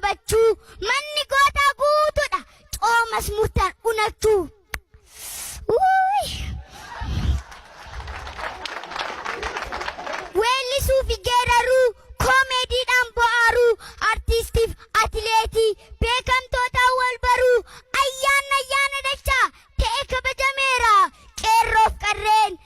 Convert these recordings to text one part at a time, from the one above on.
taphachuu manni gootaa guutuudha coomas murtaan unachuu. Uuy! Weellisuu fi geeraruu, koomeediidhaan bo'aaruu, artiistiif atileetii, beekamtootaan wal baruu, ayyaanni ayyaana dachaa ta'e kabajameera. Qeerroof qarreen,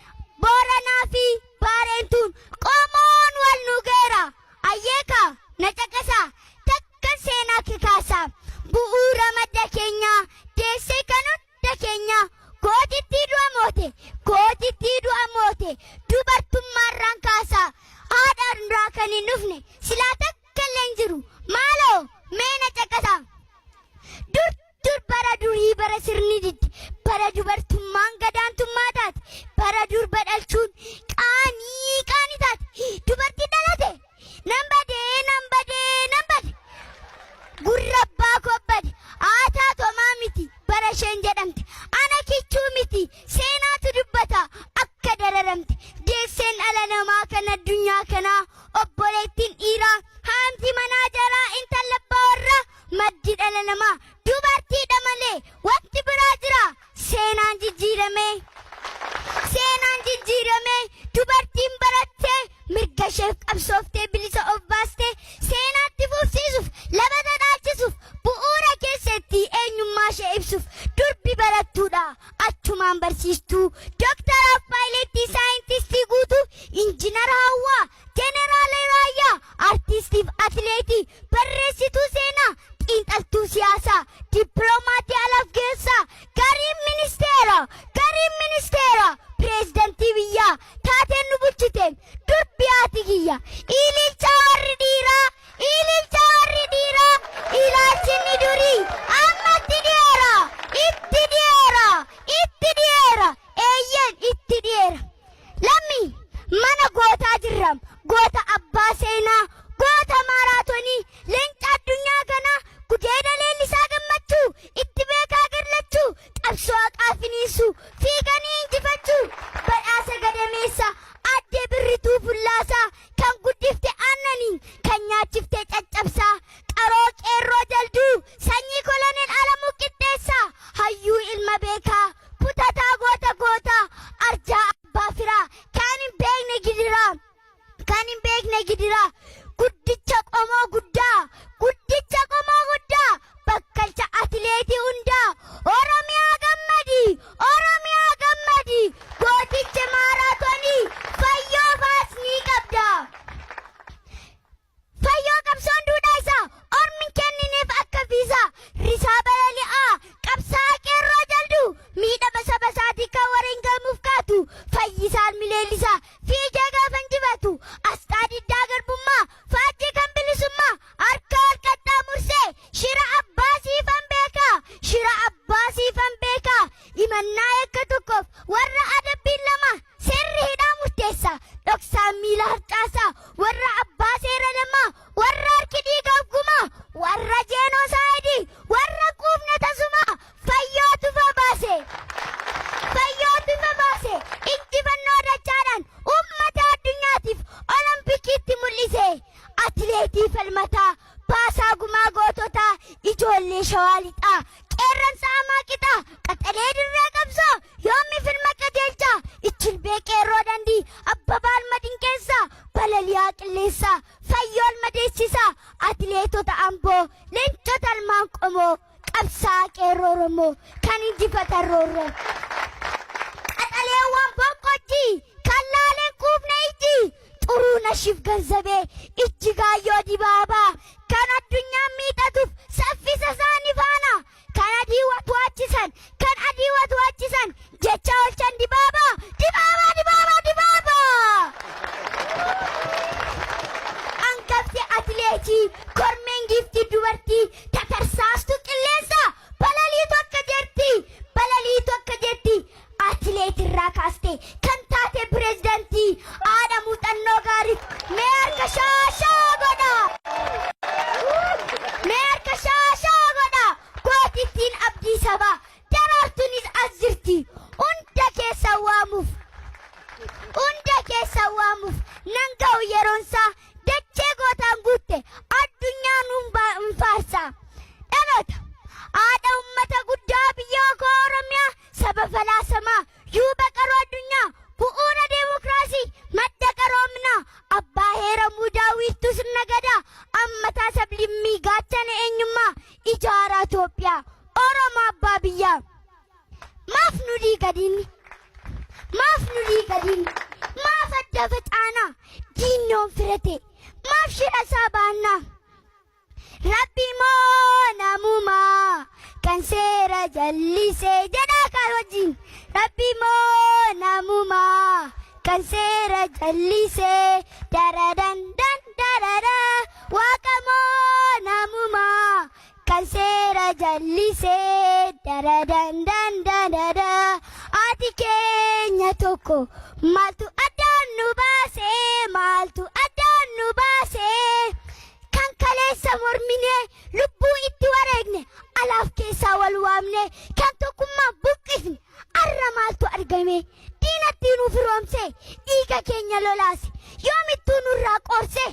Booranaa fi Baareentuun qomoon wal nu geera. Ayyeekaa na caqasaa takkan seenaa kikaasaa. Bu'uura madda keenyaa deessee kan hunda keenyaa gootittii du'a moote gootittii du'a moote dubartummaarraan kaasaa. Haadha irraa kan hin dhufne silaa takka illee hin jiru. Maaloo mee na caqasaa. Dur dur bara durii bara sirni didde bara dubartummaan gadaantummaa taate bara durba dhalchuun qaanii qaanii taate dubartii dhalate nan badee nan badee nan bade gurra abbaa koo bade haa taatu homaa miti bara isheen jedhamte ana kichuu miti seenaatu dubbata akka dararamte deesseen dhala namaa kan addunyaa kanaa obboleettiin dhiiraa haamti manaa jaraa intala abbaa warraa Maddi dhala namaa dubartiidha malee wanti biraa jira. Seenaan jijjiiramee seenaan jijjiiramee dubartiin barattee mirga isheef qabsooftee bilisa of baastee seenaatti fufsiisuuf labata dhaalchisuuf bu'uura keessatti eenyummaa ishee ibsuuf durbi barattuudha achumaan barsiistuu doktaraaf paayileettii saayintistii guutuu injinar hawwaa jeneraala raayyaa artiistiif atileetii barreessituu seenaa, xiinxaltuu siyaasaa, dippiloomaattii alaaf geessaa, gariin ministeera, gariin ministeera, pireezidantii biyyaa, taateen nu bulchite, durbi haati kiyya, ililchaa warri dhiiraa, ililchaa warri dhiiraa, ilaalchi inni durii amma itti dhiyeera, itti dhiyeera, itti dhiyeera, eeyyeen itti dhiyeera. Lammi mana gootaa jirra. Goota abbaa seenaa, goota maaraatoonii, leenca addunyaa kanaa, gudeeda leellisaa gammachuu, itti beekaa garlachuu, qabsoo haqaa finiinsuu, fiiganii injifachuu, badhaasa gadameessa, addee birrituu fullaasaa, kan guddifte aannaniin, kan nyaachifte caccabsaa, qaroo qeerroo jalduu, sanyii koloneel Alamuu Qixxeessaa, hayyuu ilma beekaa, kutataa goota gootaa, arjaa abbaa firaa, kan hin beekne gidiraa, kan hin beekne gidiraa, guddicha qomoo guddaa, guddicha qomoo guddaa, bakkalcha atileetii hundaa, Oromiyaa gammadi, Oromiyaa gammadi, gooticha maaraatoonii, fayyoo faas ni qabda. Fayyoo qabsoon duudhaa isaa ormi hin kennineef akka viizaa risaa balali'aa qabsaa'aa qeerroo jalduu miidhama saba isaatii kan wareengamuuf kaatu fayyisaan mileellisaa fiigee gaafa injifatu asxaa diddaa garbummaa faajjii kan bilisummaa harka wal qaxxaamursee shira abbaa siifan beekaa shira abbaa siifan beekaa himannaa yakka tokkoof warra adabbiin lama Seerri hidhaa murteessa, dhoksaan miila harcaasa, warra abbaa seera lamaa, warra harki dhiigaaf gumaa, warra jeenoosaayidii, warra quufne tasumaa, fayyoo tufa baase. Fayyoo tufa baase, injifannoo dachaadhaan uummata addunyaatiif Olompikiitti mul'ise. Atileetii falmataa, baasaa gumaa goototaa, ijoollee shawaa lixaa, Qeerransa hamaa qixaa, qaxalee dirree qabsoo, yoommi firma qajeelchaa, ichilbee qeerroo dandii, abbabaa ilma dinqeessaa, balali'aa qilleessaa, fayyoo ilma deessisaa, atileetota Amboo, leencota ilmaan qomoo, qabsaa'aa qeerroo Oromoo, kan injifatan roorroo. Qaxaleewwan boqqojjii, kan laaleen quufne ijji, Xuruunashiif Ganzabee, Ijjigaayyoo Dibaabaa, kan addunyaan miixatuuf saffisa isaanii faana, kan adii watwaachisan, kan adii watwaachisan, jecha oolchan Dibaabaa, Dibaabaa, Dibaabaa, Dibaabaa! Hangafti atileetii, kormeen giiftii dubartii, tatarsaastu qilleensa, balaliitu akka jetti, balaliitu akka jetti, Atileet irraa kaastee kan taate pireezidantii haadha muuxannoo gaariif mee harka shaa shaa godhaa. jallisee jedhaa kaan wajjin. Rabbi moo namumaa kan seera jallisee daradan dan darara. Waaqa moo namumaa kan seera jallisee daradan dan darara. Ati keenya tokko, maaltu addaan nu baasee? Maaltu addaan nu baasee? Kan kaleessa mormine, lubbuu itti wareegne, alaaf keessaa wal waamne, kan tokkummaa buqqisne, arra maaltu argame? Diinatti nu firoomse, dhiiga keenya lolaase, yoomittuu nurraa qoorse.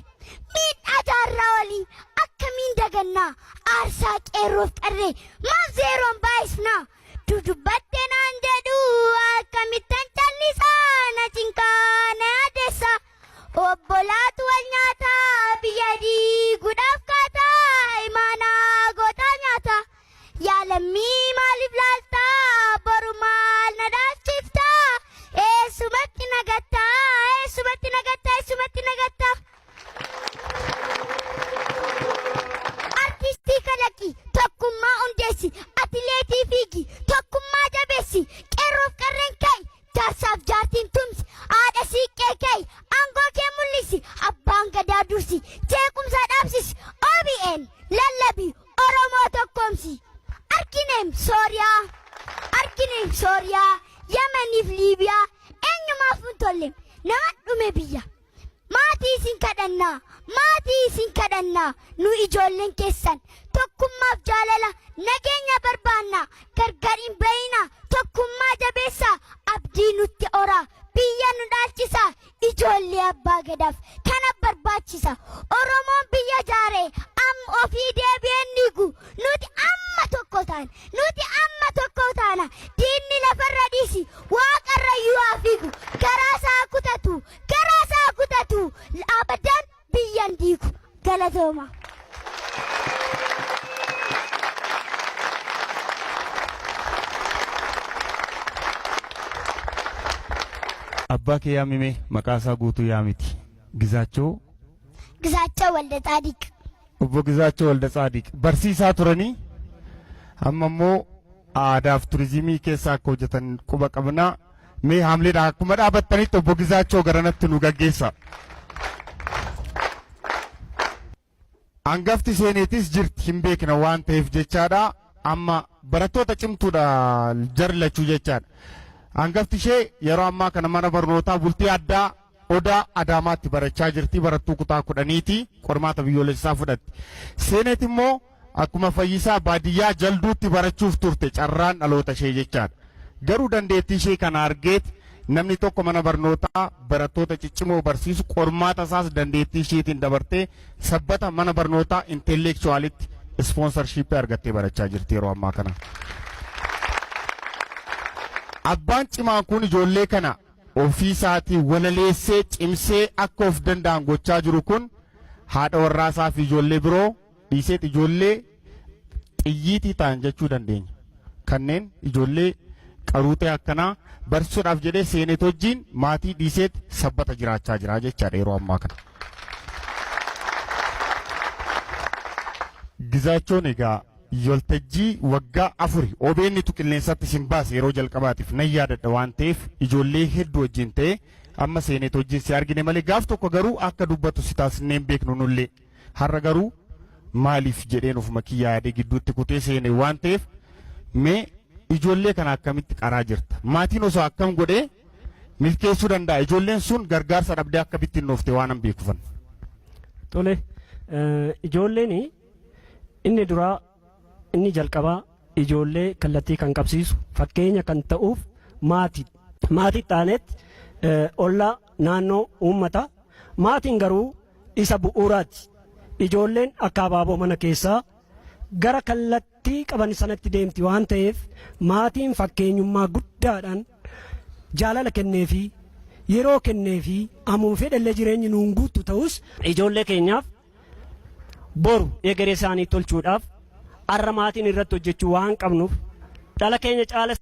Miidhaa jaarraa olii akkamiin dagannaa? Aarsaa qeerroof qarree maaf zeeroon baay'isnaa? Dudubbatte naan jedhu, akkamittan callisaa? Na cinqaa, na yaadessa. Obbolaatu wal nyaataa, biyya diiguudhaaf kaataa, imaanaa gootaa nyaata. Yaa lammii, maaliif laaltaa? Boru maal na dhaalchiftaa? Eessumatti nagattaa? Eessumatti nagattaa? Eessumatti nagattaa? Artistii kalaqi, tokkummaa hundeessi, atileetii fiigi, tokkummaa jabeessi, qeerroof qarreen ka'i, jaarsaaf jaartiin tumsi, haadha siiqqee ka'i, aangoo kee mul'isi, abbaan gadaa dursi, jeequmsa dhaabsisi, OBN lallabi, Oromoo tokkoomsi. Argineem Sooriyaa, argineem Sooriyaa, Yemeniif Liibiyaa, eenyumaaf hin tolle, nama dhume biyya. Maatii isin kadhannaa, maatii isin kadhannaa, nu ijoolleen keessan tokkummaaf jaalala nageenya barbaannaa. Gargar hin bayinaa, tokkummaa jabeessaa, abdii nutti oraa, biyya nu dhaalchisaa. Ijoollee abbaa gadaaf kana barbaachisa. Oromoon biyya jaaree amma ofii deebi'een diigu. Nuti amma tokko taana, nuti amma tokko taana. Diinni lafarra dhiisi, waaqarra iyyuu haa fiigu, garaa isaa kutatu, garaa isaa kutatu, abadan biyyan diigu. Galatooma. Abbaa kee yaamime, maqaa isaa guutuu yaamiti. Gizaachoo. Gizaachoo Walda Tsaadiq. Obbo Gizaachoo Walda Tsaadiq barsiisaa turanii, amma immoo aadaaf turizimii keessa akka hojjetan quba qabnaa. Mee haamleedha, akkuma dhaabattanitti obbo Gizaachoo garanatti nu gaggeessa. Hangafti seeneetis jirti, hin beekna waan ta'eef jechaadha. Amma barattoota cimtuudha jarri lachuu jechaadha. Hangafti ishee yeroo ammaa kana mana barnootaa bultii addaa Odaa Adaamaatti barachaa jirti. Barattuu kutaa 10ti. Qormaata biyyoolessaa fudhatti. Seeneet immoo akkuma Fayyisaa baadiyyaa Jalduutti barachuuf turte carraan dhaloota ishee jechaadha. Garuu dandeettii ishee kana argeet namni tokko mana barnootaa barattoota ciccimoo barsiisu, qormaata isaas dandeettii isheetiin dabartee, Sabbata mana barnootaa intellectualitti sponsorshipii argattee barachaa jirti yeroo ammaa kana. Abbaan cimaan kun ijoollee kana ofii isaatii walaleessee cimsee akka of danda'an gochaa jiru kun, haadha warraasaa fi ijoollee biroo dhiiseet, ijoollee xiyyiitii ta'an jechuu dandeenya. Kanneen ijoollee qaruutee akkanaa barsiisuudhaaf jedhee Seeneet wajjin maatii dhiiseet Sabbata jiraachaa jira jechaadha yeroo ammaa kana. Gizaachoon egaa yoltajjii waggaa 4 OBN tu qilleensatti isin baase yeroo jalqabaatiif nan yaadadha waan ta'eef, ijoollee hedduu wajjin ta'e amma Seeneet wajjin si argine malee, gaaf tokko garuu akka dubbatu si taasisnee hin beeknu nullee. Har'a garuu maaliif jedheen ofuma kiyyaa yaadee gidduutti kutee seene waan ta'eef, mee ijoollee kana akkamitti qaraa jirta? Maatiin osoo akkam godhee milkeessuu danda'a? Ijoolleen sun gargaarsa dhabdee akka bittinnoofte waan an beekufan. Tole, ijoolleen inni duraa, inni jalqabaa, ijoollee kallattii kan qabsiisu, fakkeenya kan ta'uuf maatii. Maatii taanetti ollaa, naannoo, uummata. Maatiin garuu isa bu'uuraati. Ijoolleen akka abaaboo mana keessaa gara kallattii qaban sanatti deemti waan ta'eef, maatiin fakkeenyummaa guddaadhaan jaalala kenneefi, yeroo kenneefi, ammuma fedhallee jireenyi nuun guuttu ta'us, ijoollee keenyaaf boru egeree isaanii tolchuudhaaf har'a maatiin irratti hojjechuu waan qabnuuf, dhala keenya caala.